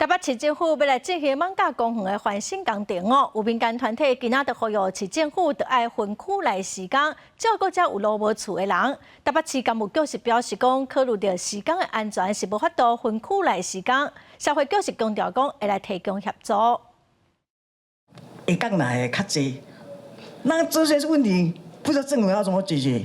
台北市政府欲來進行艋舺公園的翻新工程哦，有民間團體今仔就呼籲市政府著愛分區來施工，照顧遮有路無厝的人。台北市工務局是表示講，考慮著施工的安全是無法度分區來施工。社會局是強調講會來提供協助。下崗來的較濟，那這些問題不知道政府要怎麼解決，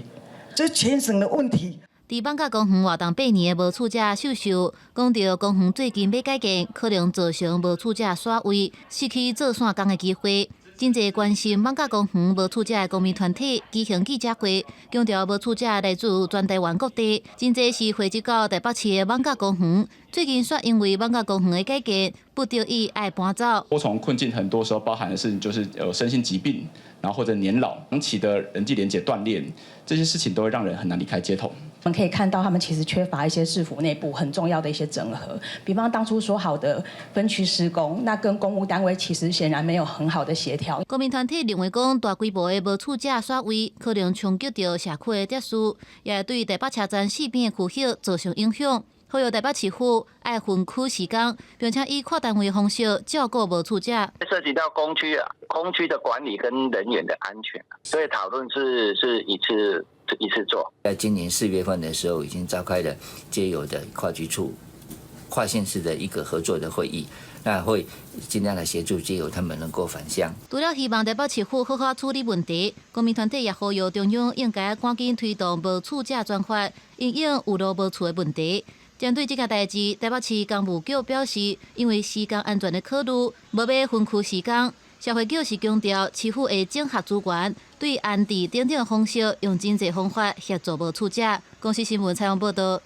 這全省的問題。佇艋舺公園活動8年的無厝者秀秀，講著公園最近欲改建，可能造成無厝者徙位，失去做線工的機會。真濟關心艋舺公園無厝者的公民團體舉行記者會，強調無厝者來自全台灣各地，真濟是匯集到台北市的艋舺公園。最近煞因為艋舺公園的改建，不得已愛搬走。多重困境很多時候包含的是，就是有身心疾病，然後或者年老、長期的人際連結斷裂，這些事情都會讓人很難離開街頭。我們可以看到，他們其實缺乏一些市府內部很重要的一些整合，比方當初說好的分區施工，那跟工務單位其實顯然沒有很好的協調。公民團體認為講，大規模的無厝者徙位，可能衝擊著社區的秩序，也會對台北車站四邊的區域造成影響。呼籲台北市府愛分區施工，並且以跨單位方式照顧無厝者。涉及到工區啊，工區的管理跟人員的安全，所以討論是一次一次做。在今年4月份的時候，已經召開了街友的跨局處、跨縣市的一個合作的會議，那會盡量來協助街友他們能夠返鄉。除了希望台北市府好好處理問題，公民團體也呼籲中央應該趕緊推動無厝者專法，因應有路無厝的問題。針對這件代誌，台北市工務局表示，因為施工安全的考慮，無欲分區施工。社會局是強調，市府會整合資源，對安置等等方式，用真濟方法協助無厝者。公視新聞採訪報導。